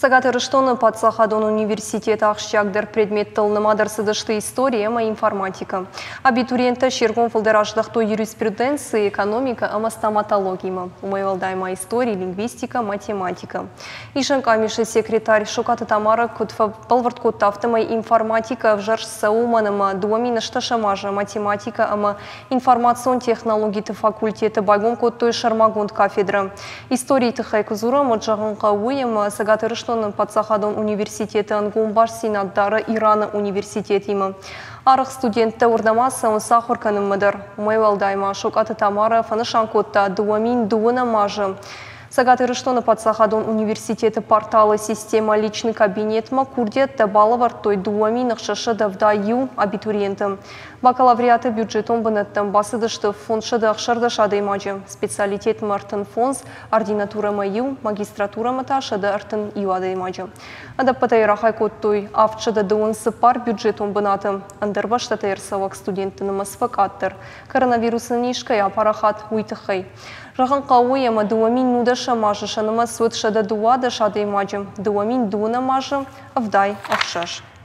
Цӕгат Ирыстоны паддзахадон университеты ахсджиагдӕр предметтыл нымад ӕрцыдысты истори ӕмӕ информатикӕ. Абитуриенттӕ се ргом фылдӕр аздӕхтой юриспруденци, экономикӕ ӕмӕ стоматологимӕ. Уымӕй уӕлдай ма истори, лингвистикӕ, математикӕ. Исӕн къамисы секретарь Сокаты Тамара куыд фӕбӕлвырд кодта, афтӕмӕй информатикӕ ӕвзӕрст цӕуы уымӕн ӕмӕ 2008 азы математикӕ ӕмӕ информацион технологиты факультеты байгом кодтой сӕрмагонд кафедрӕ. Историйы тыххӕй куы дзурӕм, уӕд зӕгъын хъӕуы уый, ӕмӕ Цӕгат Ирыстоны паддзахадон университеты ӕнгом бастдзинад дары Ираны университетимӕ. Арӕх студенттӕ уырдӕм ацӕуынц ахуыр кӕнынмӕ дӕр. Уымӕй уӕлдай ма Сокъаты Тамара фӕнысан кодта 2009 азы Цӕгат Ирыстоны паддзахадон университеты порталы системӕ «Личный кабинет»-мӕ курдиӕттӕ балӕвӕрдтой 2671 абитуриенты. Бакалавриаты бюджетон бынӕттӕм бацыдысты 516 адӕймаджы, специалитетмӕ 35, ординатурӕмӕ иу, магистратурӕмӕ та 131 адӕймаджы. Ӕдӕппӕтӕй рахай кодтой 724 бюджетон бынаты. Ӕндӕр бӕстӕтӕй ӕрцӕуӕг студентты нымӕц фӕкъаддӕр. Коронавирусы низ кӕй апарахат, уый тыххӕй. Зӕгъын хъӕуы, ӕмӕ 2019 азы сӕ нымӕц уыд 112 адӕймаджы, 2012 азы 76.